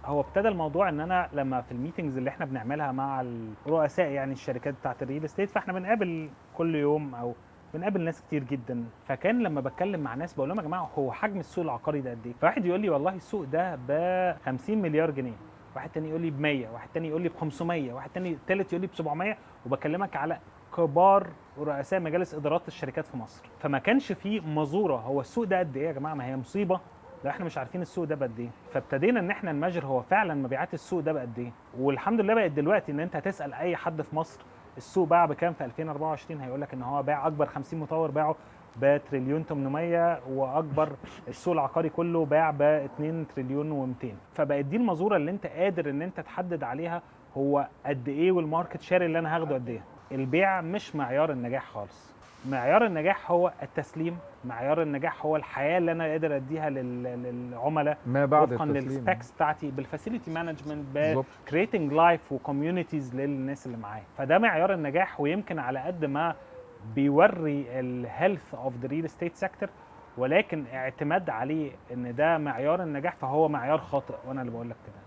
هو ابتدى الموضوع ان انا لما في ال meetings اللي احنا بنعملها مع الرؤساء، يعني الشركات بتاعت ال real estate، فاحنا بنقابل كل يوم او بنقابل ناس كتير جدا. فكان لما بتكلم مع ناس بقول لهم: يا جماعه، هو حجم السوق العقاري ده قد ايه؟ فواحد يقول لي: والله السوق ده ب 50 مليار جنيه، واحد تاني يقول لي ب 100، واحد تاني يقول لي ب 500، واحد تاني تالت يقول لي ب 700. وبكلمك على كبار رؤساء مجالس ادارات الشركات في مصر. فما كانش فيه مزوره، هو السوق ده قد ايه يا جماعه؟ ما هي مصيبة لو احنا مش عارفين السوق ده بقد ايه. فابتدينا ان احنا ن measure هو فعلا مبيعات السوق ده بقد ايه. والحمد لله بقت دلوقتي ان انت هتسال اي حد في مصر السوق باع بكام في 2024، هيقول لك ان هو باع، اكبر 50 مطور باعوا بتريليون 800، واكبر السوق العقاري كله باع ب 2 تريليون و200. فبقت دي المزورة اللي انت قادر ان انت تحدد عليها هو قد ايه وال market share اللي انا هاخده قد ايه. البيع مش معيار النجاح خالص. معيار النجاح هو التسليم، معيار النجاح هو الحياة اللي انا قادر اديها للعملاء ما بعد وفقا التسليم. لل specs بتاعتي، بال facility management، creating life و communities للناس اللي معايا. فده معيار النجاح، ويمكن على قد ما بيوري ال health of the real estate sector، ولكن اعتماد عليه ان ده معيار النجاح فهو معيار خاطئ، وانا اللي بقول لك كده.